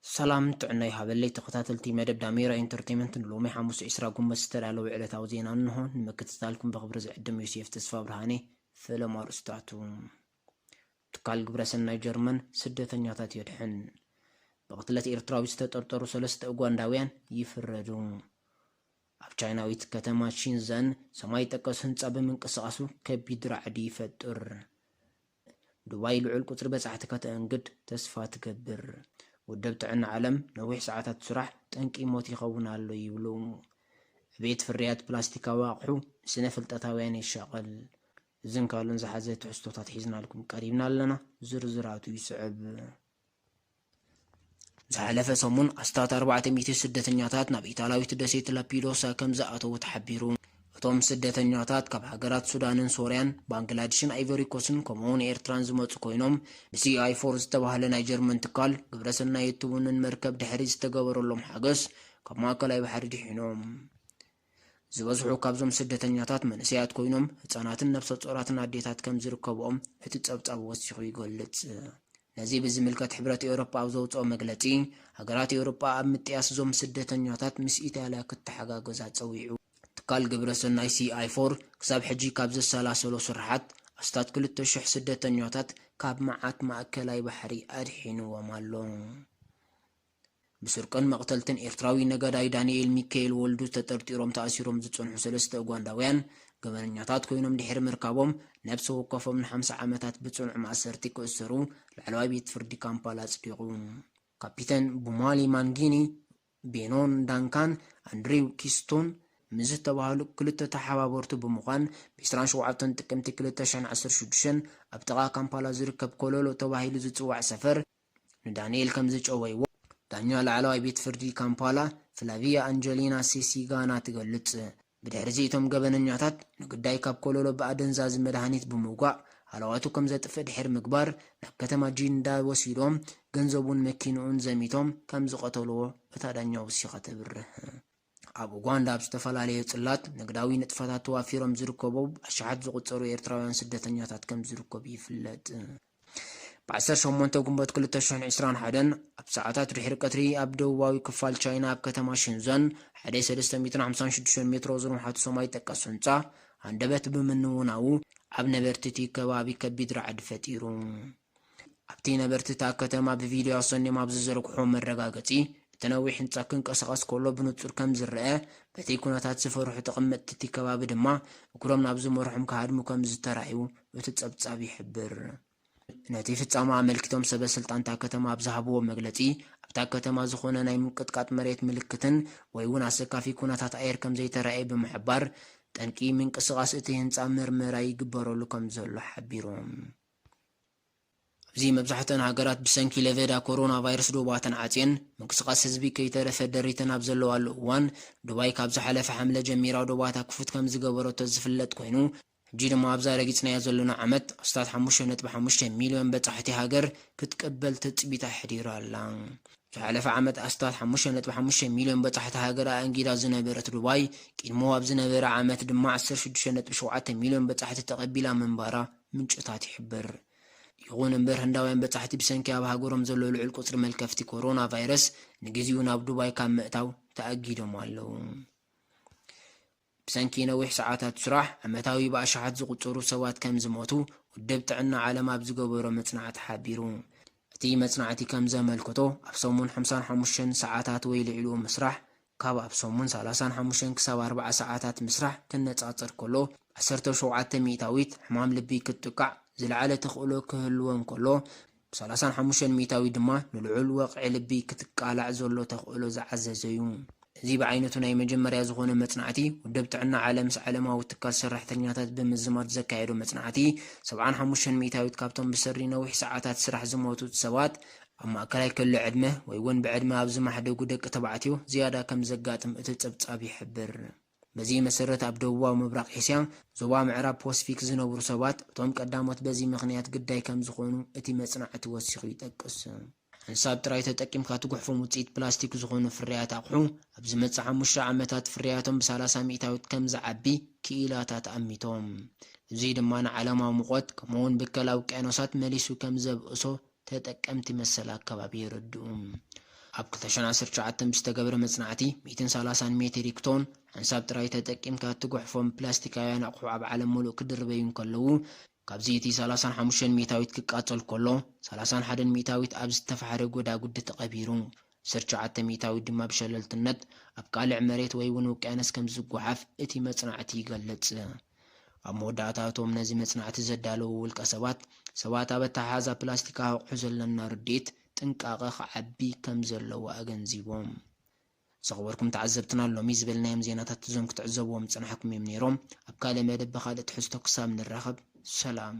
ሰላም ጥዕና ይሃበለይ ተኸታተልቲ መደብ ዳሜራ ኢንተርቴይመንት፣ ንሎሚ ሓሙስ ዕስራ ጉንበት ዝተዳለወ ዕለታዊ ዜና እንሆ። ንምክትታልኩም ብኽብሪ ዝዕድም ዮሴፍ ተስፋ ብርሃኔ። ፈለማ ኣርእስታቱ። ትካል ግብረሰናይ ጀርመን ስደተኛታት የድሕን። ብቕትለት ኤርትራዊ ዝተጠርጠሩ ሰለስተ ኡጋንዳውያን ይፍረዱ። ኣብ ቻይናዊት ከተማ ሺንዘን ሰማይ ጠቀስ ህንጻ ብምንቅስቓሱ ከቢድ ራዕዲ ይፈጥር። ዱባይ ልዑል ቁጽሪ በጻሕቲ ከተእንግድ ተስፋ ትገብር። ውድብ ጥዕና ዓለም ነዊሕ ሰዓታት ስራሕ ጠንቂ ሞት ይኸውን ኣሎ ይብሉ። ዕቤት ፍርያት ፕላስቲካዊ ኣቕሑ ንስነ ፍልጠታውያን የሻቕል። እዝን ካልእን ዝሓዘ ትሕዝቶታት ሒዝናልኩም ቀሪብና ኣለና። ዝርዝራቱ ይስዕብ። ዝሓለፈ ሰሙን ኣስታት ኣርባዕተ ሚእቲ ስደተኛታት ናብ ኢጣልያዊት ደሴት ላምፔዱሳ ከም ዝኣተዉ ተሓቢሩ። እቶም ስደተኛታት ካብ ሃገራት ሱዳንን ሶርያን፣ ባንግላድሽን ኣይቨሪኮስን ከምኡውን ኤርትራን ዝመጹ ኮይኖም፣ ብሲኣይ ፎር ዝተባህለ ናይ ጀርመን ትካል ግብረሰናይ እትውንን መርከብ ድሕሪ ዝተገበረሎም ሓገስ ካብ ማእከላይ ባሕሪ ድሒኖም። ዝበዝሑ ካብዞም ስደተኛታት መንእሰያት ኮይኖም፣ ህጻናትን ነብሰ ጾራትን ኣዴታት ከም ዝርከብኦም እቲ ጸብጻብ ወሲኹ ይገልጽ። ነዚ ብዝምልከት ሕብረት ኤውሮጳ ኣብ ዘውጽኦ መግለጺ፣ ሃገራት ኤውሮጳ ኣብ ምጥያስ እዞም ስደተኛታት ምስ ኢጣልያ ክተሓጋገዛ ጸዊዑ። ትካል ግብረ ሰናይ ሲኣይ ፎር ክሳብ ሕጂ ካብ ዘሰላሰሎ ስርሓት ኣስታት ክልተ ሽሕ ስደተኛታት ካብ መዓት ማእከላይ ባሕሪ ኣድሒንዎም ኣሎ። ብስርቅን መቕተልትን ኤርትራዊ ነጋዳይ ዳንኤል ሚካኤል ወልዱ ተጠርጢሮም ተኣሲሮም ዝጸንሑ ሰለስተ ኡጋንዳውያን ገበነኛታት ኮይኖም ድሕሪ ምርካቦም፣ ነብሲ ወከፎም ንሓምሳ ዓመታት ብጽኑዕ ማእሰርቲ ክእሰሩ ላዕለዋይ ቤት ፍርዲ ካምፓላ ኣጽዲቑ። ካፒተን ቡማሊ ማንጊኒ፣ ቤኖን ዳንካን፣ ኣንድሪው ኪስቶን ምስ ዝተባህሉ ክልተ ተሓባበርቱ ብምዃን፣ ብ ዕስራን ሸውዓተን ጥቅምቲ ክልተ ሽሕን ዓሰርተ ሽዱሽተን ኣብ ጥቓ ካምፓላ ዝርከብ ኮሎሎ ተባሂሉ ዝጽዋዕ ሰፈር ንዳንኤል ከም ዝጨወይዎ ዳኛ ላዕለዋይ ቤት ፍርዲ ካምፓላ ፍላቪያ ኣንጀሊና ሴሲጋና ትገልጽ። ብድሕሪ እዚ እቶም ገበነኛታት ንጉዳይ ካብ ኮሎሎ ብኣደንዛዚ መድሃኒት ብምውጋእ ሃለዋቱ ከም ዘጥፍእ ድሕሪ ምግባር ናብ ከተማ ጂንዳ ወሲዶም ገንዘቡን መኪንኡን ዘሚቶም ከም ዝቐተልዎ እታ ዳኛ ወሲኻ ተብርህ። ኣብ ኡጋንዳ ኣብ ዝተፈላለየ ጽላት ንግዳዊ ንጥፈታት ተዋፊሮም ዝርከቡ ኣሽሓት ዝቑጸሩ ኤርትራውያን ስደተኛታት ከም ዝርከቡ ይፍለጥ። ብ ዓሰርተ ሸሞንተ ጉንበት ክልተ ሽሕን ዕስራን ሓደን ኣብ ሰዓታት ድሕሪ ቀትሪ ኣብ ደቡባዊ ክፋል ቻይና ኣብ ከተማ ሽንዘን ሓደ ሰለስተ ሚእትን ሓምሳን ሽዱሽተን ሜትሮ ዝንውሓቱ ሰማይ ጠቀስ ህንጻ ሃንደበት ብምንውናዉ ኣብ ነበርቲ እቲ ከባቢ ከቢድ ራዕዲ ፈጢሩ። ኣብቲ ነበርቲ እታ ከተማ ብቪድዮ ኣሰንዮም ኣብ ዝዘርግሖ መረጋገጺ፣ እቲ ነዊሕ ህንጻ ክንቀሳቐስ ከሎ ብንጹር ከም ዝረአ፣ በቲ ኩነታት ዝፈርሑ ተቐመጥቲ እቲ ከባቢ ድማ እግሮም ናብ ዝመርሖም ክሃድሙ ከም ዝተራእዩ እቲ ጸብጻብ ይሕብር። ነቲ ፍጻመ ኣመልኪቶም ሰበ ስልጣን እታ ከተማ ኣብ ዝሃብዎ መግለጺ፣ ኣብታ ከተማ ዝኾነ ናይ ምንቅጥቃጥ መሬት ምልክትን ወይ እውን ኣሰካፊ ኩነታት ኣየር ከም ዘይተራእየ ብምሕባር፣ ጠንቂ ምንቅስቓስ እቲ ህንጻ ምርመራ ይግበረሉ ከም ዘሎ ሓቢሮም። ኣብዚ መብዛሕትአን ሃገራት ብሰንኪ ለበዳ ኮሮና ቫይረስ ዶባተን ዓጽየን፣ ምንቅስቓስ ህዝቢ ከይተረፈ ደሪተን ኣብ ዘለዋሉ እዋን፣ ዱባይ ካብ ዝሓለፈ ሓምለ ጀሚራ ዶባታ ክፉት ከም ዝገበረቶ ዝፍለጥ ኮይኑ፣ ሕጂ ድማ ኣብዛ ረጊጽናያ ዘለና ዓመት ኣስታት ሓሙሽተ ነጥቢ ሓሙሽተ ሚልዮን በጻሕቲ ሃገር ክትቅበል ትጽቢት ኣሕዲራ ኣላ። ዝሓለፈ ዓመት ኣስታት ሓሙሽተ ነጥቢ ሓሙሽተ ሚልዮን በጻሕቲ ሃገር ኣእንጊዳ ዝነበረት ዱባይ፣ ቅድሞ ኣብ ዝነበረ ዓመት ድማ ዓሰርተ ሽዱሽተ ነጥቢ ሸውዓተ ሚልዮን በጻሕቲ ተቐቢላ ምንባራ ምንጭታት ይሕብር። ይኹን እምበር፣ ህንዳውያን በጻሕቲ ብሰንኪ ኣብ ሃገሮም ዘሎ ልዑል ቁጽሪ መልከፍቲ ኮሮና ቫይረስ ንግዜኡ ናብ ዱባይ ካብ ምእታው ተኣጊዶም ኣለዉ። ብሰንኪ ነዊሕ ሰዓታት ስራሕ፣ ዓመታዊ ብኣሽሓት ዝቑጸሩ ሰባት ከም ዝሞቱ ውድብ ጥዕና ዓለም ኣብ ዝገበሮ መጽናዕቲ ሓቢሩ። እቲ መጽናዕቲ ከም ዘመልከቶ፣ ኣብ ሰሙን ሓምሳን ሓሙሽተን ሰዓታት ወይ ልዕሊኡ ምስራሕ፣ ካብ ኣብ ሰሙን ሰላሳን ሓሙሽተን ክሳብ ኣርባዓ ሰዓታት ምስራሕ ክነጻጸር ከሎ፣ ዓሰርተ ሸውዓተ ሚእታዊት ሕማም ልቢ ክትጥቃዕ፣ ዝለዓለ ተኽእሎ ክህልዎ እንከሎ፣ ሰላሳን ሓሙሽተን ሚእታዊት ድማ ንልዑል ወቕዒ ልቢ ክትቃላዕ ዘሎ ተኽእሎ ዝዓዘዘ እዩ። እዚ ብዓይነቱ ናይ መጀመርያ ዝኾነ መጽናዕቲ፣ ውድብ ጥዕና ዓለም ምስ ዓለማዊ ትካል ሰራሕተኛታት ብምዝማድ ዘካየዶ መጽናዕቲ፣ ሰብዓን ሓሙሽተን ሚእታዊት ካብቶም ብሰሪ ነዊሕ ሰዓታት ስራሕ ዝሞቱ ሰባት፣ ኣብ ማእከላይ ክሊ ዕድመ ወይ እውን ብዕድመ ኣብ ዝማሕደጉ ደቂ ተባዕትዮ ዝያዳ ከም ዘጋጥም እቲ ጸብጻብ ይሕብር። በዚ መሰረት፣ ኣብ ደቡባዊ ምብራቕ ኤስያ፣ ዞባ ምዕራብ ፓሲፊክ ዝነብሩ ሰባት፣ እቶም ቀዳሞት በዚ ምኽንያት ግዳይ ከም ዝኾኑ እቲ መጽናዕቲ ወሲኹ ይጠቅስ። ሓንሳብ ጥራይ ተጠቂምካ ትጉሕፎም ውጽኢት ፕላስቲክ ዝኾኑ ፍርያት ኣቕሑ፣ ኣብ ዝመጽእ ሓሙሽተ ዓመታት ፍርያቶም ብሰላሳ ሚእታዊት ከም ዝዓቢ ክኢላታት ኣሚቶም። እዚ ድማ ንዓለማዊ ሙቐት፣ ከምኡውን ብከላ ውቅያኖሳት መሊሱ ከም ዘብእሶ ተጠቀምቲ መሰል ኣከባቢ የረድኡ። ኣብ ክልተ ሽሕን ዓሰርተ ትሽዓተን ብዝተገብረ መጽናዕቲ፣ ሚእትን ሰላሳን ሜትሪክ ቶን ሓንሳብ ጥራይ ተጠቂምካ እትጉሕፎም ፕላስቲካውያን ኣቑሑ ኣብ ዓለም ምሉእ ክድርበዩ እንከለዉ፣ ካብዚ እቲ ሰላሳን ሓሙሽተን ሚእታዊት ክቃጸል ከሎ፣ ሰላሳን ሓደን ሚእታዊት ኣብ ዝተፋሕረ ጎዳጉዲ ተቐቢሩ፣ ዓሰርተ ትሽዓተ ሚእታዊት ድማ ብሸለልትነት ኣብ ቃልዕ መሬት ወይ እውን ውቅያኖስ ከም ዝጓሓፍ እቲ መጽናዕቲ ይገልጽ። ኣብ መወዳእታ፣ እቶም ነዚ መጽናዕቲ ዘዳለዉ ውልቀ ሰባት፣ ሰባት ኣብ ኣተሓሕዛ ፕላስቲካዊ ኣቑሑ ዘለና ርድኢት ጥንቃቐ ክዓቢ ከም ዘለዎ ኣገንዚቦም። ዝኸበርኩም ተዓዘብትና፣ ሎሚ ዝበልናዮም ዜናታት እዞም ክትዕዘብዎም ዝጸናሕኩም እዮም ነይሮም። ኣብ ካልእ መደብ ብኻልእ ትሕዝቶ ክሳብ ንራኸብ፣ ሰላም።